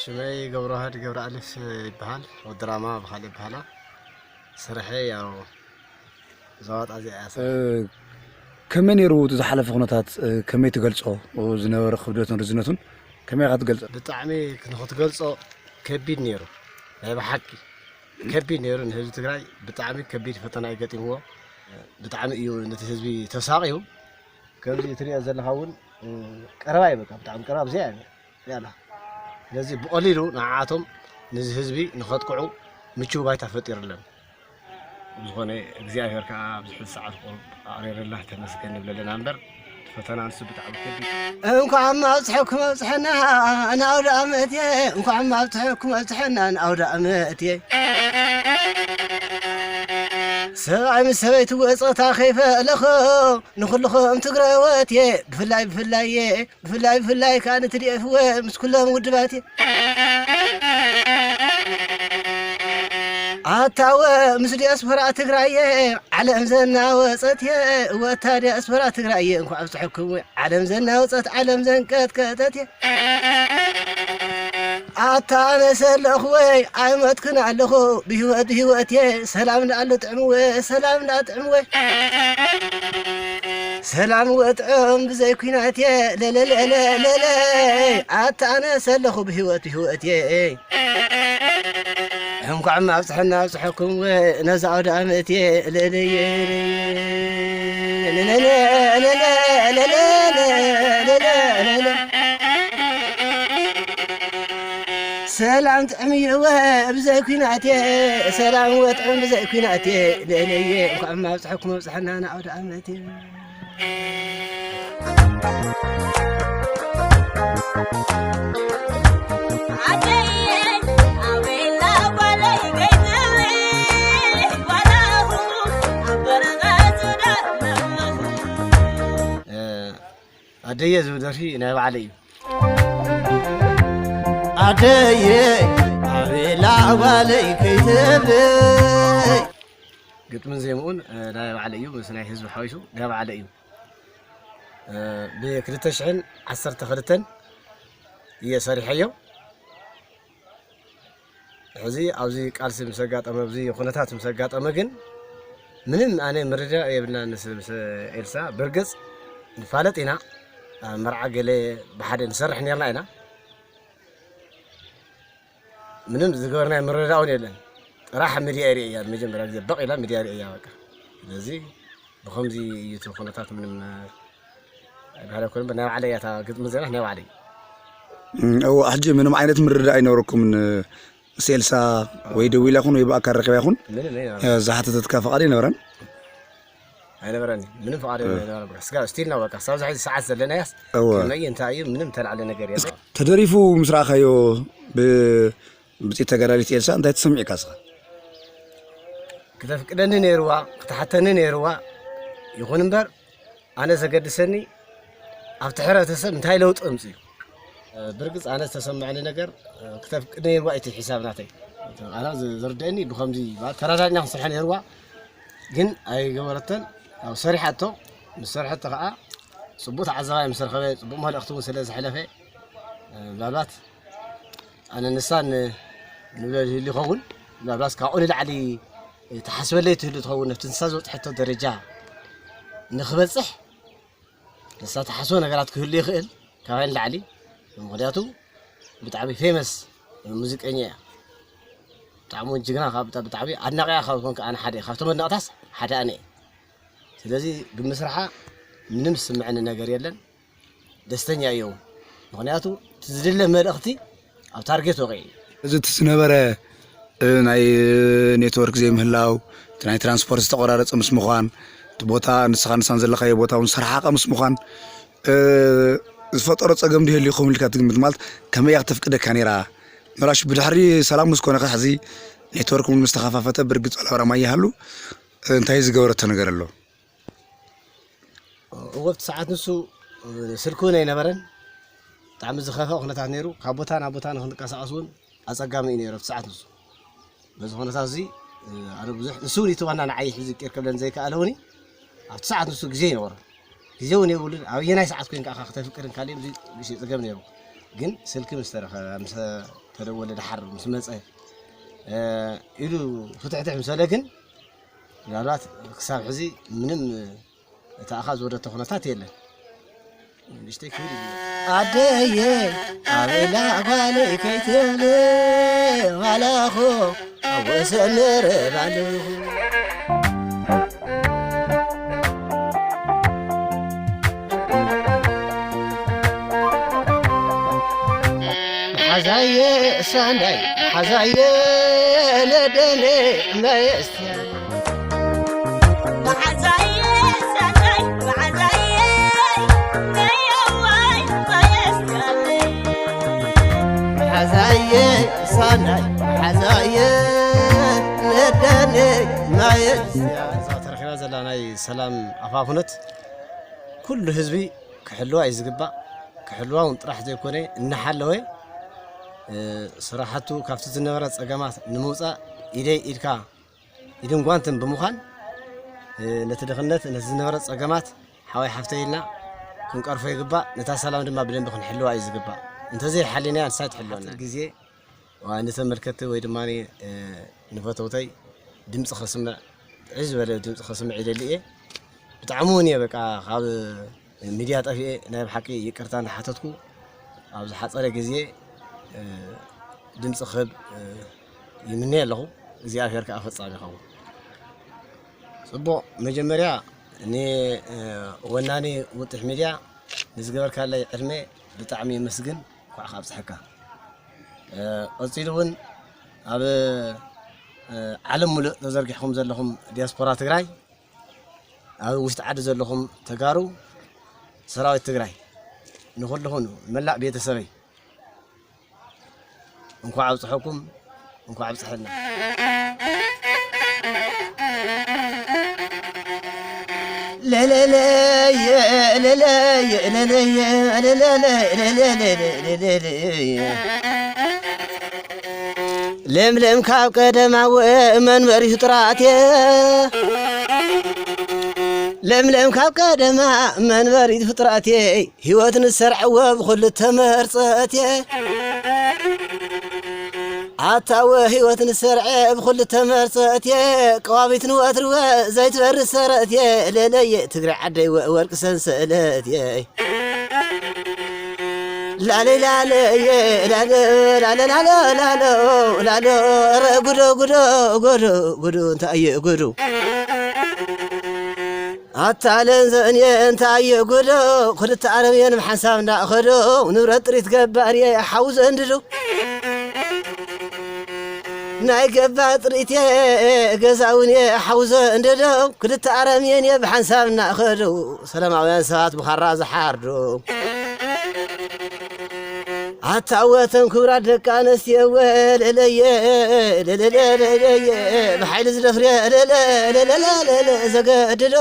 ሽመይ ገብረዋህድ ገብረኣልፍ ይበሃል። ወዲ ራማ ብኻልእ ይበሃላ። ስርሐይ ያው ዛዋጣ እዚኣ እያ። እ፣ ከመይ ነይሩ እቲ ዝሓለፈ ኩነታት፣ እ፣ ከመይ ትገልጾ? ዝነበረ ክብደቱን ርዝነቱን ከመይ ኢኻ ትገልጾ? ብጣዕሚ ንኽትገልጾ ከቢድ ነይሩ። ናይ ብሓቂ ከቢድ ነይሩ። ንህዝቢ ትግራይ ብጣዕሚ ከቢድ ፈተና እዩ ገጢምዎ። ብጣዕሚ እዩ ነቲ ህዝቢ ተሳቕዩ። ከምዚ ትሪኦ ዘለኻ እውን፣ እ፣ ቀረባ እዩ፣ በቃ ብጣዕሚ ቀረባ ብዘይ ኣነ ያላ። ስለዚ ብቐሊሉ ንዓኣቶም፣ ነዚ ህዝቢ ንኸጥቅዑ ምቹው ባይታ ፈጢሩሎም። ብዝኾነ እግዚኣብሔር ከዓ ኣብዚ ሕዚ ሰዓት ቁሩብ ኣቕሪርላ ተመስገን ንብለለና እምበር፣ እቲ ፈተና ንሱ ብጣዕሚ ከቢድ እዩ። እንኳዕ ኣብፅሐኩም ኣብፅሐና ንኣውደ ኣመት እየ። እንኳዕ ኣብፅሐኩም ኣብፅሐና ንኣውደ ኣመት እየ። ሰብኣይ ምስ ሰበይቲ ወፀታ ከይፈለኹ ንኹልኹም ትግራወት እየ። ብፍላይ ብፍላይ እየ ብፍላይ ብፍላይ ከዓ ንትዲኤፍ እወ ምስ ኩሎም ውድባት እየ። ኣታ እወ ምስ ዲያስፖራ ትግራይ እየ ዓለም ዘናወፀት እየ። እወ እታ ዲያስፖራ ትግራይ እየ እንኳዕ ኣብፅሐኩም እወ ዓለም ዘናወፀት ዓለም ዘንቀጥቀጠት እየ። ኣታ ኣነሰ ኣለኹ ወይ ኣይሞትክን ኣለኹ ብህይወት ብህይወት እየ። ሰላም እንዳኣሉ ጥዕምወ ሰላም እንዳጥዕምወ ሰላም ወጥዑም ብዘይ ኲናት እየ ለለለለለለ ኣታ ኣነሰ ኣለኹ ብህይወት ብህይወት እየ። እንኳዕ ኣብፅሐና ኣብፅሐኩም ነዛ ኣውደ ኣመት እየ ለለየ ሰላም ጥዕምየወ ብዘይ ኲናት እየ ሰላም ወጥዑም ብዘይ ኲናት እየ ለለየ እንኳዕ ኣብፅሐኩም ኣብፅሐና ንኣውደ ኣመት እየ። ኣደየ ዝብል ደርፊ ናይ ባዕለይ እዩ። ኣደየ ኣቤላ ጓለይ ከይትብለይ ግጥምን ዜምኡን ናይ ባዕለይ እዩ፣ ምስ ናይ ህዝቢ ሓዊሱ ናይ ባዕለይ እዩ። ብክልተ ሽሕን ዓሰርተ ክልተን እየ ሰሪሐዮ። ሕዚ ኣብዚ ቃልሲ ምስ ኣጋጠመ፣ ኣብዚ ኩነታት ምስ ኣጋጠመ ግን ምንም ኣነ ምርድዳእ የብልና ምስ ምስ ኤልሳ። ብርግፅ ንፋለጥ ኢና፣ ኣብ መርዓ ገለ ብሓደ ንሰርሕ ነርና ኢና። ምንም ዝገበርናዮ ምርድዳእ እውን የለን። ጥራሕ ሚድያ ርእያ፣ መጀመርያ ግዜ በቕ ኢላ ሚድያ ርእያ በቃ። ስለዚ ብኸምዚ እዩ እቲ ኩነታት ምንም ኣይባህለ ኮነ ናይ ባዕለይ እያ እታ ግጥሚ ዜና ናይ ባዕለይ። እም፣ እዎ፣ ሕጂ ምንም ዓይነት ምርድዳእ ኣይነበረኩምን ምስ ኤልሳ ወይ ደዊላ ይኹን ወይ ብኣካል ረኺባ ይኹን ምንም ኣይነበረ። እ፣ ዝሓተተትካ ፍቓድ ኣይነበረን። ኣይነበረኒ ምንም ፍቓድ ኣይነበረ። በቃ ስጋ ስቲል ነው በቃ ሳብ ዝሓዚ ሰዓት ዘለናያስ እወ። ከመይ እንታይ እዩ ምንም ተላዕለ ነገር የለ። ተደሪፉ ምስ ረኣኻዮ ብ ብፅይቲ ተጋዳሊት ኤልሳ እንታይ ተሰሚዕካ እስኻ? ክተፍቅደኒ ነይርዋ ክትሓተኒ ነይርዋ። ይኹን እምበር ኣነ ዘገድሰኒ ኣብቲ ሕብረተሰብ እንታይ ለውጢ እምፅእ እዩ። ብርግፅ ኣነ ዝተሰምዐኒ ነገር ክተፍቅድ ነይርዋ እቲ ሒሳብ ናተይ ኣና ዝርድአኒ ብከምዚ ተራዳድና ክሰርሐ ነይርዋ ግን ኣይገበረቶን። ኣብ ሰሪሓቶ ምስ ሰርሐቶ ከዓ ፅቡቅ ተዓዛባይ ምስ ረኸበ ፅቡቅ መልእክቲ እውን ስለ ዘሕለፈ ምናልባት ኣነ ንሳን ንብለ ዝህሉ ይኸውን። ምናልባት ካብኡ ንላዕሊ ትሓስበለይ ትህሉ ትኸውን ነቲ ንሳ ዝበፅሐቶ ደረጃ ንክበፅሕ ንሳ ትሓስቦ ነገራት ክህሉ ይኽእል ካባይ ንላዕሊ። ምክንያቱ ብጣዕሚ ፌመስ ሙዚቀኛ እያ። ብጣዕሚ እውን ጅግና ካብ ብጣ- ብጣዕሚ ኣድናቂያ ካብ ዝኾንኩ ኣነ ሓደ እየ። ካብቶም ኣድናቅታስ ሓደ ኣነ እየ። ስለዚ ብምስርሓ ምንም ዝስምዐኒ ነገር የለን። ደስተኛ እዮም። ምኽንያቱ እቲ ዝድለ መልእኽቲ ኣብ ታርጌት ወቒዑ እዩ። እዚ እቲ ዝነበረ እ፣ ናይ ኔትወርክ ዘይምህላው፣ እቲ ናይ ትራንስፖርት ዝተቆራረፀ ምስ ምዃን፣ እቲ ቦታ ንስኻ ንሳን ዘለኻዮ ቦታ እውን ዝተረሓሓቐ ምስ ምዃን እ፣ ዝፈጠሮ ፀገም ድዩ ይህሉ ይኸውን ኢልካ ትግምት? ማለት ከመይ እያ ክተፍቅደካ ነይራ? ምራሽ ብድሕሪ ሰላም ምስ ኮነ ሕዚ ኔትወርክ እውን ምስ ተኸፋፈተ ብርግፅ ዋላ ራማ ይሃሉ እንታይ ዝገበረቶ ነገር ኣሎ? እወ ኣብቲ ሰዓት ንሱ ስልኪ እውን ኣይነበረን። ብጣዕሚ ዝኸፍአ ኩነታት ነይሩ። ካብ ቦታ ናብ ቦታ ንክንቀሳቀስ እውን ኣፀጋሚ እዩ ነይሩ ኣብቲ ሰዓት ንሱ። በዚ ኩነታት እዚ ኣነ ብዙሕ ንሱ እውን እቲ ዋና ንዓይ ሕዚ ቂር ክብለን ዘይከኣለ እውን ኣብቲ ሰዓት ንሱ ግዜ ይነበሮ ግዜ እውን የብሉን። ኣበየናይ ሰዓት ኮይንካ ኢኻ ክተፍቅርን ካልእን እዚ ግዜ ፀገም ነይሩ። ግን ስልኪ ምስ ተረኸበ፣ ምስ ተደወለ፣ ደሓር ምስ መጸ፣ እ፣ ኢሉ ፍትሕትሕ ምስ በለ ግን ምናልባት ክሳብ ሕዚ ምንም እቲ ኣኻ ዝወደተ ኩነታት የለን። ንእሽተይ ክብል እዩ። ኣደየ ኣበላ ጓለይ ከይትብል፣ ዋላኹ ኣብ ወሰን መረብ ኣለኹ። መሓዛየ ሳንዳይ፣ መሓዛየ ነደነ መየስትያ። መሓዛየ ሳንዳይ፣ መሓዛየ ነየዋይ መየስትያ። መሓዛየ ሳንዳይ፣ መሓዛየ ነደነ መየስትያ። እዛ ተረኺባ ዘላ ናይ ሰላም ኣፋፍኖት ኩሉ ህዝቢ ክሕልዋ እዩ ዝግባእ። ክሕልዋ እውን ጥራሕ ዘይኮነ፣ እናሓለወ፣ እ፣ ስራሕቱ ካብቲ ዝነበረ ጸገማት ንምውጻእ ኢደይ ኢድካ፣ ኢድን ጓንትን ብምዃን፣ እ፣ ነቲ ድኽነት፣ ነቲ ዝነበረ ጸገማት ሓወይ ሓፍተይ ኢልና ክንቀርፎ ይግባእ። ነታ ሰላም ድማ ብደንቢ ክንሕልዋ እዩ ዝግባእ። እንተዘይሓሊናያ ንሳ ኣይትሕልወና። ግዜ ዋ፣ ንተመልከትቲ ወይ ድማ፣ እ፣ ንፈተውተይ ድምፂ ከስምዕ፣ ጥዕይ ዝበለ ድምፂ ከስምዕ ይደሊ እየ። ብጣዕሚ እውን እየ በቃ ካብ ሚድያ ጠፊኤ ናይ ብሓቂ ይቅርታ እናሓተትኩ ኣብ ዝሓፀረ ግዜ፣ እ፣ ድምፂ ክህብ፣ እ፣ ይምነ ኣለኹ። እግዚኣብሔር ከዓ ፈፃሚ ይኸውን። ፅቡቕ፣ መጀመርያ ን፣ እ፣ ወናኒ ውጥሕ ሚድያ ንዝገበርካለይ ዕድመ ብጣዕሚ የመስግን። እንኳዕ ከ ኣብፅሐካ። እ፣ ቀፂሉ እውን ኣብ፣ እ፣ ዓለም ሙሉእ ተዘርጊሕኩም ዘለኹም ዲያስፖራ ትግራይ፣ ኣብ ውሽጢ ዓዲ ዘለኹም ተጋሩ፣ ሰራዊት ትግራይ፣ ንኹልኹም መላእ ቤተሰበይ እንኳዕ ኣብፅሐኩም፣ እንኳዕ ኣብፅሐና። ለለለየ፣ ለለየ፣ ለለየ፣ ለለለ፣ ለለለ፣ ለለለ። ለምለም ካብ ቀደማ ወ-፣ መንበሪ ፍጡራትየ። ለምለም ካብ ቀደማ መንበሪ ፍጡራትየ። ህይወት ንሰርዕዎ ብኽልተ መርፀትየ። ኣታወ ህይወት ንሰርዐ ብኽልተ መርፀትየ። ቀዋሚት ንወትርወ ዘይትበርስ ሰረትየ። ለለየ ትግራይ ዓደይ ወ-፣ ወርቂ ሰንሰለትየ። ላለ ላለ የ ላለ ላለ ላለ ላለ ላለ ረ ጉዶ ጉዶ ጉዶ ጉዶ እንታይ የ ጉዶ ኣታ ለንዘን የ እንታይ የ ጉዶ ክልተ ኣረምየን ብሓንሳብ እንዳኸዶ ንብረት ጥሪት ገባር የ ሓው ዘንድዶ ናይ ገባር ጥሪት የ ገዛውን የ ሓው ዘንድዶ ክልተ ኣረምየን የ ብሓንሳብ እንዳኸዶ ሰላማውያን ሰባት ብኻራ ዝሓርዱ ኣታ ወተን ክብራት ደቂ ኣነስትዮ ወለለየ ለለለለየ ብሓይሊ ዝደፍርየ ለለለለለ ዘገድዶ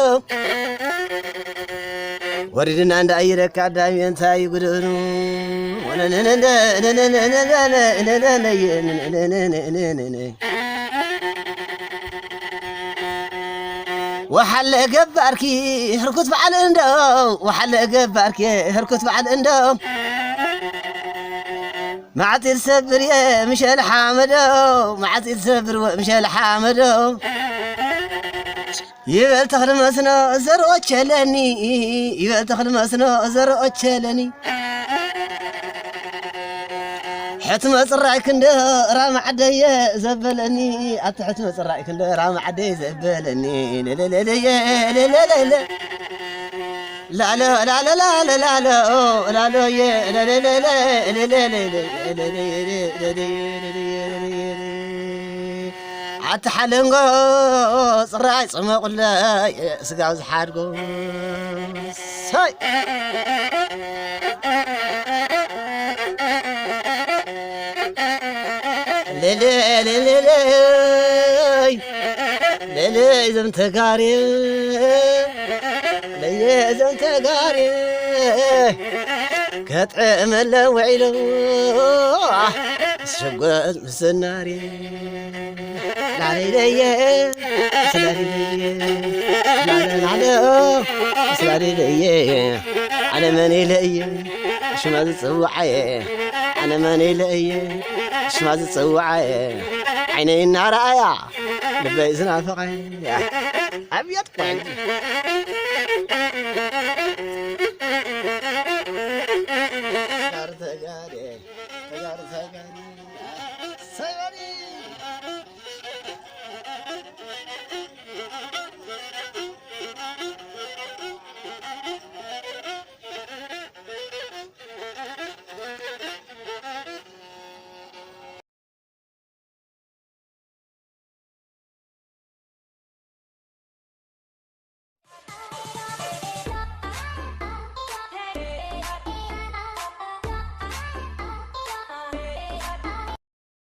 ወሪድና እንዳ ኣየለካ ኣዳሚ እንታይ ጉድኑ ወሓለ ገባርኪ ህርኩት በዓል እንዶ ወሓለ ገባርኪ ህርኩት በዓል እንዶ ማዕጺ ዝሰብር እየ ምሸል ሓመዶ ማዕጺ ዝሰብር ወ ምሸል ሓመዶ ይበል ተኽሊ መስኖ ዘርኦቸለኒ ይበል ተኽሊ መስኖ ዘርኦቸለኒ ሕትመ ጽራይ ክንደ ራማ ዓደየ ዘበለኒ ኣቲ ሕትመ ጽራይ ክንደ ራማ ዓደየ ዘበለኒ ለለለለየ ለለለለ ላሎ ላሎ ላሎ ላሎ ላሎየ ለለለለ ለለለለ ኣቲ ሓለንጎ ጽራይ ጽመቑለይ ስጋብ ዝሓድጎ ሳይ ለለለለይ ለለይ ዘም ተጋሪ ለየ ዘም ተጋሪ ከጥዕመለ ውዒሉ ዝሸጎጥ ምስናሪ ላለይለየ ስለለየ ላለናለ ስለለየ ዓለመን ኢለየ ሽማ ዝጽውዓየ ኣነ መን ኢለ እየ ሽማ ዝጽውዓየ ዓይነይ እናረኣያ ልበይ ዝናፈቐ ኣብየት ቆንጆ